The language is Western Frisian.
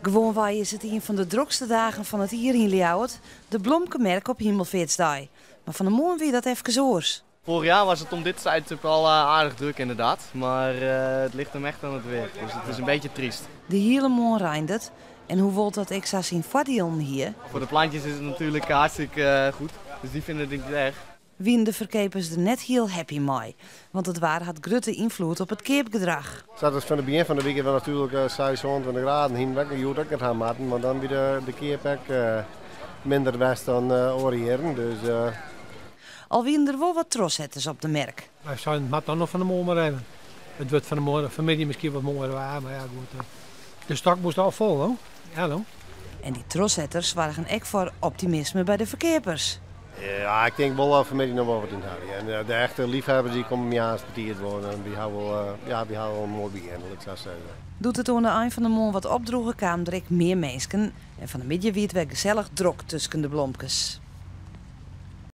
Gewoanwei is it ien fan de drokste dagen fan it jier yn Ljouwert, de blomkemerk op Himelfeartsdei. Mar fan 'e moarn wie dat efkes oars. Vorig jaar was het om dit tijdstip al aardig druk inderdaad, maar het ligt hem echt aan het weer. Dus het is een beetje triest. De hiele moarn reinde it en hoewol't dat ek sa syn foardielen hie. Voor de plantjes is het natuurlijk hartstikke goed, dus die vinden het niet erg. Wienen de ferkeapers der net hiel happy mei, want it waar hat grutte ynfloed op it keapgedrach. Sa't it fan it begjin fan de wike wel natuerlik 26 graden hienen, wy hjoed ek net ha moatten, want dan wie de keap ek minder west dan oare jierren. Dus. Al wienen der wol wat trochsetters op de merk. Wy seinen it moat dan noch fan 'e moarn mar even. It wurdt fan 'e moarn, fan 'e middei miskien wat moaier waar, mar ja goed. De stok moast al fol, no. Ja, no. En dy trochsetters soargen ek foar optimisme by de ferkeapers. Ja, ik tink wol dat fan 'e middei noch wol wat yn helje. En de echte leafhawwers dy komme moarns betiid wol. En wy ha wol, ja, wy ha wol in moai begjin, lit ik sa sizze. Doe't it oan de ein fan de moarn wat opdrûge kamen der ek mear minsken. En fan 'e middei wie it wer gesellich drok tusken de blomkes.